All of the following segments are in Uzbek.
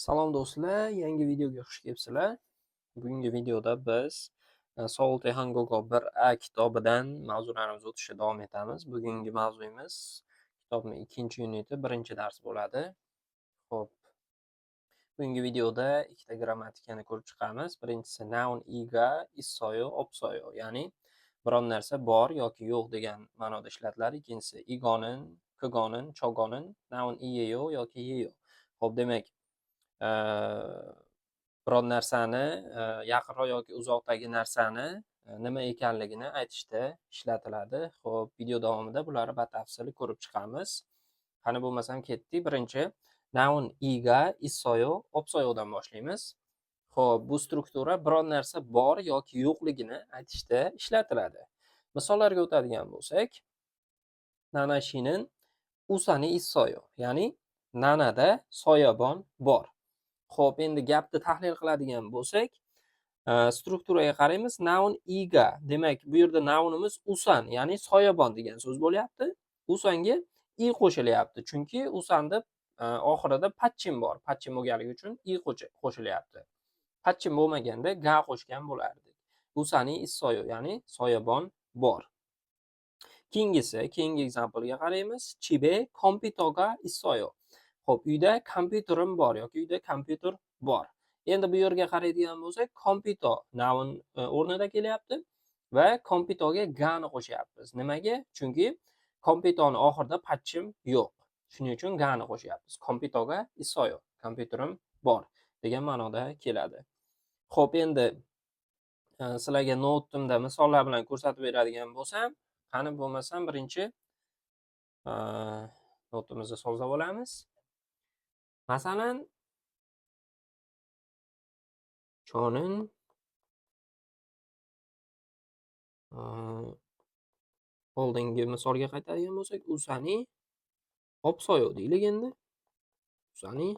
Salom do'stlar, yangi videoga xush kelibsizlar. Bugungi videoda biz Soul Tehangogo 1A kitobidan mavzularimizni o'tishda davom etamiz. Bugungi mavzuyimiz kitobning 2-yuniti, 1-dars bo'ladi. Xo'p. Bugungi videoda ikkita grammatikani ko'rib chiqamiz. Birinchisi noun iga issoyo opsoyo, ya'ni biron narsa bor yoki yo'q degan ma'noda ishlatiladi. Ikkinchisi igonin, kigonin, chogonin, noun iyeyo yoki yeyo. Xo'p, demak, biron narsani yaqinroq yoki uzoqdagi narsani nima ekanligini aytishda ishlatiladi. Xo'p, video davomida bularni batafsil ko'rib chiqamiz. Qani bo'lmasam ketdik. Birinchi noun iga issoyo opsoyodan boshlaymiz. Xo'p, bu struktura biron narsa bor yoki yo'qligini aytishda ishlatiladi. Misollarga o'tadigan bo'lsak, Nanashinin usani issoyo, ya'ni Nanada soyabon bor. Xo'p, endi gapni tahlil qiladigan bo'lsak, strukturaga qaraymiz. Noun iga, demak, bu yerda nounimiz usan, ya'ni soyabon degan so'z bo'lyapti. Usanga i qo'shilyapti, chunki usanda oxirida patchim bor. Patchim bo'lganligi uchun i qo'shilyapti. Patchim bo'lmaganda ga qo'shgan bo'lardik. Usani issoyo, ya'ni soyabon bor. Keyingisi, keyingi examplega qaraymiz. Chibe kompyuterga issoyo. Xo'p, uyda kompyuterim bor yoki uyda kompyuter bor. Endi bu yerga qaraydigan bo'lsak, kompyuter noun o'rnida kelyapti va kompyuterga gani qo'shyapmiz. Nimaga? Chunki kompyuterning oxirida patchim yo'q. Shuning uchun gani qo'shyapmiz. Kompyuterga issoyo, kompyuterim bor degan ma'noda keladi. Xo'p, endi sizlarga notimda misollar bilan ko'rsatib beradigan bo'lsam, qani bo'lmasam birinchi notimizni sozlab olamiz. Masalan, chonin oldingi misolga qaytadigan bo'lsak, usani opsoyo deylik endi. Usani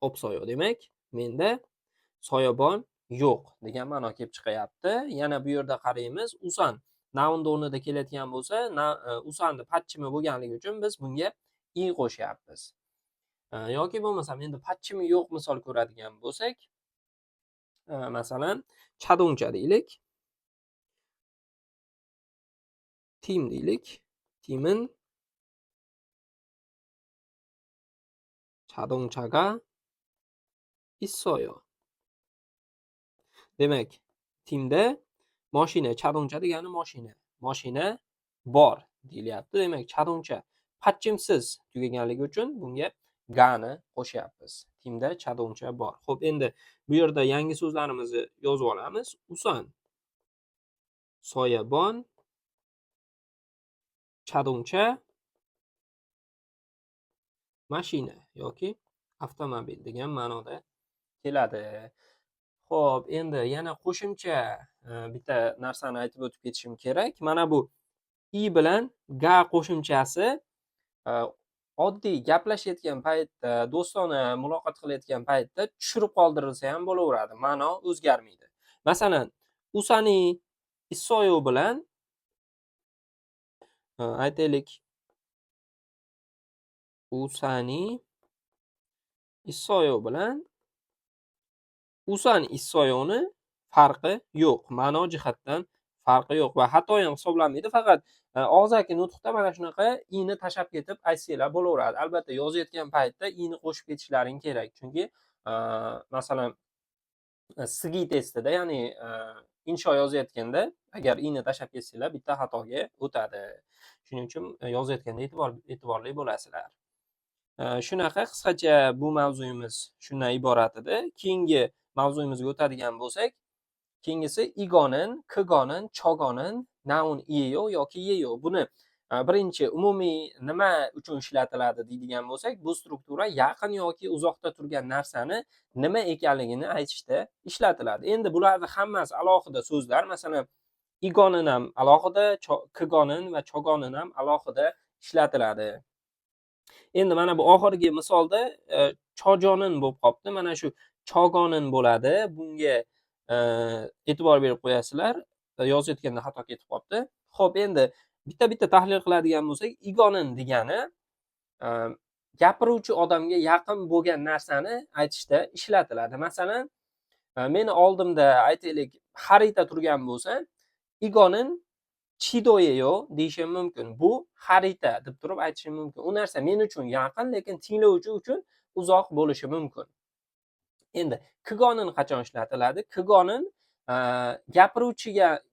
opsoyo, demak, menda soyabon yo'q degan ma'no kelib chiqayapti. Yana bu yerda qaraymiz, usan noun o'rnida kelayotgan bo'lsa, usanni patchimi bo'lganligi uchun biz bunga i qo'shyapmiz. Yoki bo'lmasam endi patchimi yo'q misol ko'radigan bo'lsak, masalan, chadongcha deylik. Tim deylik. Timin chadongchaga issoyo. Demak, timda mashina, chadongcha degani mashina. Mashina bor deyilyapti. Demak, chadongcha patchimsiz tugaganligi uchun bunga gani qo'shyapmiz. Timda chadongcha bor. Xo'p, endi bu yerda yangi so'zlarimizni yozib olamiz. Usan, soyabon, chadongcha, mashina yoki avtomobil degan ma'noda keladi. Xo'p, endi yana qo'shimcha bitta narsani aytib o'tib ketishim kerak. Mana bu i bilan ga qo'shimchasi oddiy gaplashayotgan paytda, do'stona muloqot qilayotgan paytda tushirib qoldirilsa ham bo'laveradi. Ma'no o'zgarmaydi. Masalan, usani issoyo bilan aytaylik, usani issoyo bilan usan issoyoni farqi yo'q. Ma'no jihatdan farqi yo'q va xato ham hisoblanmaydi. Faqat og'zaki nutqda mana shunaqa i'ni tashlab ketib aytsanglar bo'laveradi. Albatta yozayotgan paytda i'ni qo'shib ketishlaring kerak. Chunki masalan, SGI testida, ya'ni insho yozayotganda agar i'ni tashlab ketsanglar bitta xatoga o'tadi. Shuning uchun yozayotganda e'tiborli bo'lasizlar. Shunaqa qisqacha bu mavzuyimiz shundan iborat edi. Keyingi mavzuyimizga o'tadigan bo'lsak, keyingisi igonin, kigonin, chogonin, noun iyeyo yoki yeyo. Buni birinchi umumiy nima uchun ishlatiladi deydigan bo'lsak, bu struktura yaqin yoki uzoqda turgan narsani nima ekanligini aytishda ishlatiladi. Endi bularning hammasi alohida so'zlar. Masalan, igonin ham alohida, kigonin va chogonin ham alohida ishlatiladi. Endi mana bu oxirgi misolda chojonin bo'lib qolibdi. Mana shu chogonin bo'ladi. Bunga e'tibor berib qo'yasizlar. Yozayotganda xato ketib qolibdi. Xo'p, endi bitta-bitta tahlil qiladigan bo'lsak, igonin degani gapiruvchi odamga yaqin bo'lgan narsani aytishda ishlatiladi. Masalan, meni oldimda aytaylik xarita turgan bo'lsa, 이거는 지도예요 deyishim mumkin. Bu xarita deb turib aytishim mumkin. U narsa men uchun yaqin, lekin tinglovchi uchun uzoq bo'lishi mumkin. Endi 그거는 qachon ishlatiladi? 그거는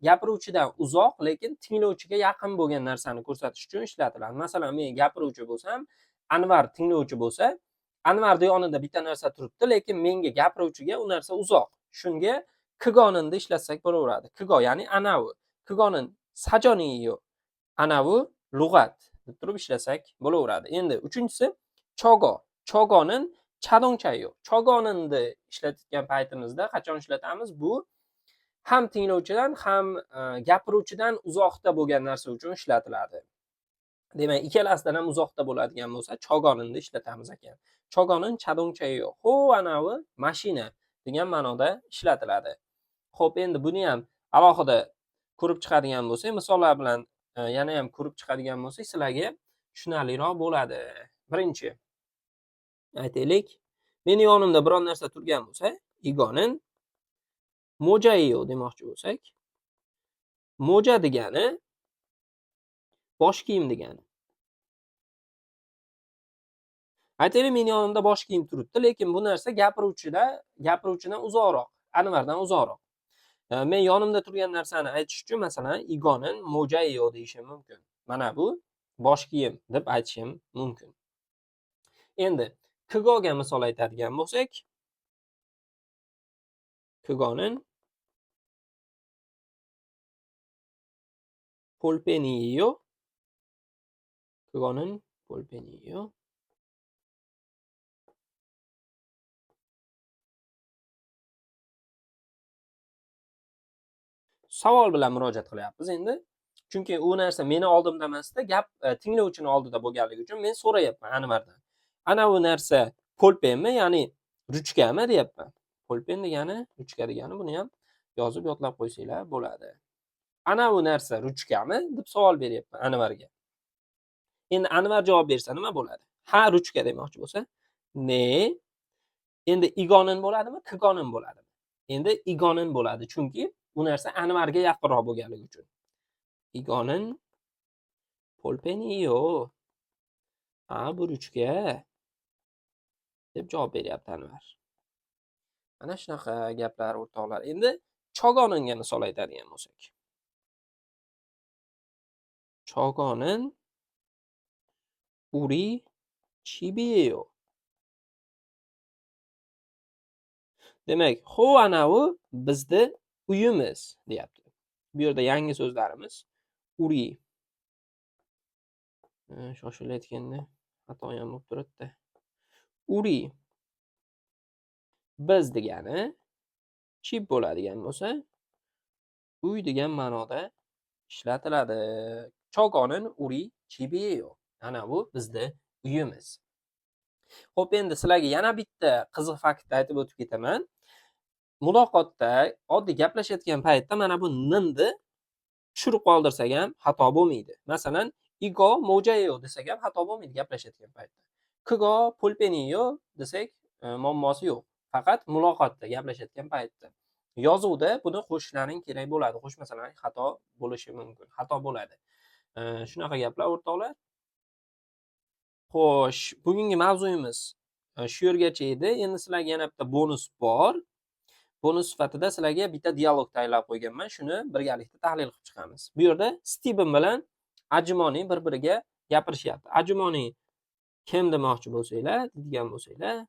gapiruvchidan uzoq, lekin tinglovchiga yaqin bo'lgan narsani ko'rsatish uchun ishlatiladi. Masalan, men gapiruvchi bo'lsam, Anvar tinglovchi bo'lsa, Anvarning yonida bitta narsa turibdi, lekin menga, gapiruvchiga u narsa uzoq. Shunga 그거는ni ishlatsak bo'laveradi. 그거 ya'ni anavi. 그거는 사전이에요. Anavi lug'at deb turib ishlasak bo'laveradi. Endi uchinchisi 저거. 저거는 자동차예요. 저거는ni ishlatgan paytimizda qachon ishlatamiz? Bu ham tinglovchidan, ham gapiruvchidan uzoqda bo'lgan narsa uchun ishlatiladi. Demak, ikkalasidan ham uzoqda bo'ladigan bo'lsa, 저거는ni ishlatamiz ekan. 저거는 자동차예요. Ho, anavi mashina degan ma'noda ishlatiladi. Xo'p, endi buni ham alohida ko'rib chiqadigan bo'lsak, misollar bilan yana ham ko'rib chiqadigan bo'lsak, sizlarga tushunarliroq bo'ladi. Birinchi, aytaylik, meni yonimda biron narsa turgan bo'lsa, 이거는 모자예요 demoqchi bo'lsak, 모자 degani bosh kiyim degani. Aytaylik, meni yonimda bosh kiyim turibdi, lekin bu narsa gapiruvchidan uzoqroq, Anvardan uzoqroq. Men yonimda turgan narsani aytish uchun, masalan, 이거는 모자예요 deyishim mumkin. Mana bu bosh kiyim deb aytishim mumkin. Endi 그거ga misol aytadigan bo'lsak, 그거는 볼펜이에요. 그거는 볼펜이에요. Savol bilan murojaat qilyapmiz endi. Chunki u narsa meni oldimda emasda, gap tinglovchini oldida bo'lganligi uchun men so'rayapman Anvardan. Ana bu narsa 볼펜mi, ya'ni ruchkami deyapman. 볼펜 degani ruchka degani, buni ham yozib yodlab qo'ysanglar bo'ladi. Ana bu narsa ruchkami deb savol beryapman Anvarga. Endi Anvar javob bersa nima bo'ladi? Ha, ruchka demoqchi bo'lsa, 네. Endi 이거는 bo'ladimi, 그거는 bo'ladimi? Endi 이거는 bo'ladi, chunki bu narsa Anvarga yaqinroq bo'lganligi uchun. 이거는 볼펜이에요. Ha, bu ruchka deb javob beryapti Anvar. Mana shunaqa gaplar, o'rtoqlar. Endi 저거는ga misol aytadigan bo'lsak. 저거는 우리 집이에요. Demak, ho anavi bizni uyimiz deyapti. Bu yerda yangi so'zlarimiz 우리. Shoshilayotganda xato ham bo'lib turadi-da. 우리 biz degani, 집 bo'ladigan bo'lsa, uy degan ma'noda ishlatiladi. 저거는 우리 집이에요. Ana bu bizni uyimiz. Xo'p, endi sizlarga yana bitta qiziq faktni aytib o'tib ketaman. Muloqotda, oddiy gaplashayotgan paytda mana bu 는ni tushirib qoldirsak ham xato bo'lmaydi. Masalan, 이거 모자예요 desak ham xato bo'lmaydi gaplashayotgan paytda. 그거 볼펜이에요 desak, muammosi yo'q. Faqat muloqotda gaplashayotgan paytda. Yozuvda buni qo'shishlaring kerak bo'ladi. Qo'shmasalaring xato bo'lishi mumkin. Xato bo'ladi. Shunaqa gaplar, o'rtoqlar. Xo'sh, bugungi mavzuyimiz shu yergacha edi. Endi sizlarga yana bitta bonus bor. Bonus sifatida sizlarga bitta dialog tayyorlab qo'yganman. Shuni birgalikda tahlil qilib chiqamiz. Bu yerda Stiven bilan 아주머니 bir-biriga gapirishyapti. 아주머니 kim demoqchi bo'lsanglar, deydigan bo'lsanglar,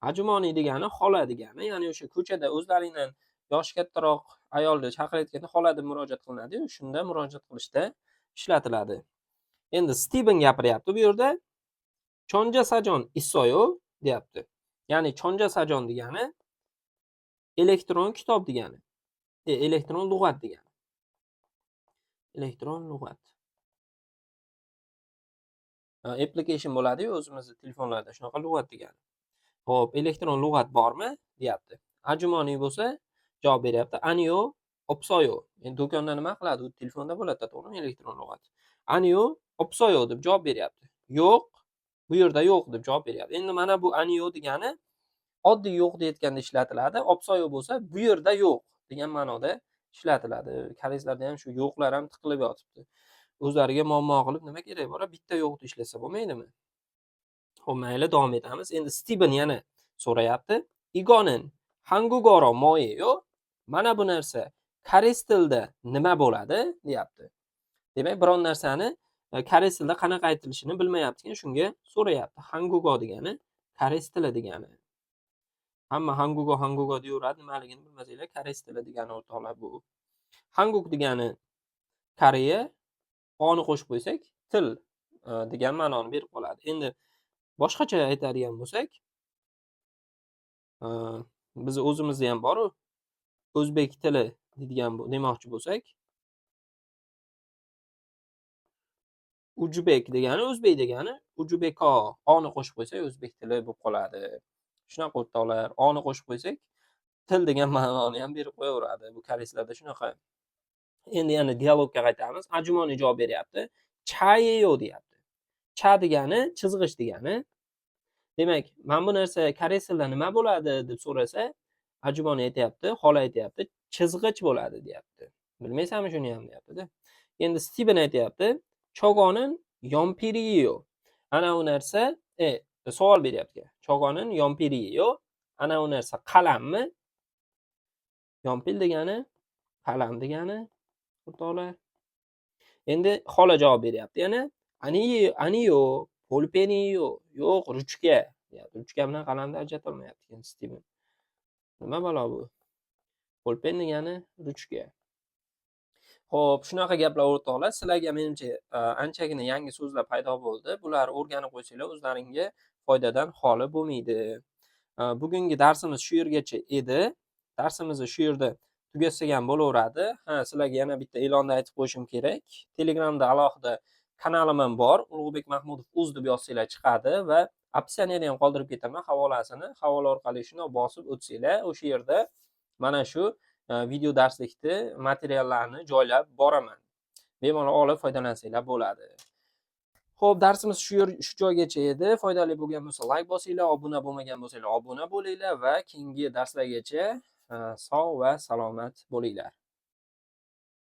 아주머니 degani xola degani, ya'ni o'sha ko'chada o'zlaringdan yoshi kattaroq ayolni chaqirayotganda xola deb murojaat qilinadi-yu, shunda murojaat qilishda ishlatiladi. Endi Stiven gapiryapti bu yerda. 전자사전 있어요 deyapti. Ya'ni 전자사전 degani elektron kitob degani. Elektron lug'at degani. Elektron lug'at. Application bo'ladi-yu o'zimizni telefonlarda, shunaqa lug'at degani. Xo'p, elektron lug'at bormi deyapti. 아주머니 bo'lsa javob beryapti. 아니요, 없어요. Endi do'konda nima qiladi? U telefonda bo'ladi, to'g'rimi elektron lug'at? 아니요, 없어요 deb javob beryapti. Yo'q, Bu yerda yo'q deb javob beryapti. Endi mana bu 아니요 degani oddiy yo'q deyotganda ishlatiladi. 없어요 bo'lsa, bu yerda yo'q degan ma'noda ishlatiladi. Koreyslarda ham shu yo'qlar ham tiqilib yotibdi. O'zlariga muammo qilib nima kerak bor? Bitta yo'qni ishlasa bo'lmaydimi? Xo'p, mayli, davom etamiz. Endi Steven yana so'rayapti. 이거는 한국어로 뭐예요? Mana bu narsa koreys tilida nima bo'ladi, deyapti. Demak, biron narsani koreys tilida qanaqa aytilishini bilmayapti ekan, shunga so'rayapti. 한국어 degani koreys tili degani. Hamma 한국어, 한국어 deyaveradi, nimaligini bilmasanglar, koreys tili degani, o'rtoqlar, bu. 한국 degani Koreya, oni qo'shib qo'ysak, til degan ma'noni berib qoladi. Endi boshqacha aytadigan bo'lsak, bizni o'zimizda ham bor-u, o'zbek tili deydigan demoqchi bo'lsak, ujbek degani o'zbek degani, ujbeko oni qo'shib qo'ysak, o'zbek tili bo'lib qoladi. Shunaqa, o'rtoqlar, oni qo'shib qo'ysak, til degan ma'noni ham berib qo'yaveradi. Bu koreyslarda shunaqa. Endi yana dialogga qaytamiz. 아주머니 javob beryapti. 차예요 deyapti. 차 degani chizg'ich degani. Demak, mana bu narsa koreys tilida nima bo'ladi deb so'rasa, 아주머니 aytyapti, xola aytyapti, chizg'ich bo'ladi deyapti. Bilmaysanmi shuni ham, deyapti-da. Endi Steven aytyapti, 저거는 연필이에요. Ana u narsa, savol beryapti. 저거는 연필이에요. Ana u narsa qalammi? 연필 degani qalam degani, o'rtoqlar. Endi xola javob beryapti yana. 아니요, 볼펜이에요. Yo'q, ruchka deyapti. Ruchka bilan qalamni ajrata olmayapti ekan Steven. Nima balo bu? 볼펜 degani ruchka. Xo'p, shunaqa gaplar, o'rtoqlar. Sizlarga menimcha anchagina yangi so'zlar paydo bo'ldi. Bularni o'rganib qo'ysanglar, o'zlaringga foydadan xoli bo'lmaydi. Bugungi darsimiz shu yergacha edi. Darsimizni shu yerda tugatsak ham bo'laveradi. Ha, sizlarga yana bitta e'lonni aytib qo'yishim kerak. Telegramda alohida kanalim ham bor. Ulug'bek Mahmudov uz deb yozsanglar chiqadi va описание da ham qoldirib ketaman havolasini. Havola orqali shundoq bosib o'tsanglar, o'sha yerda mana shu video darslikni materiallarni joylab boraman. Bemalol olib foydalansanglar bo'ladi. Xo'p, darsimiz shu joygacha edi. Foydali bo'lgan bo'lsa, layk bosinglar, obuna bo'lmagan bo'lsanglar, obuna bo'linglar va keyingi darslargacha sog' va salomat bo'linglar.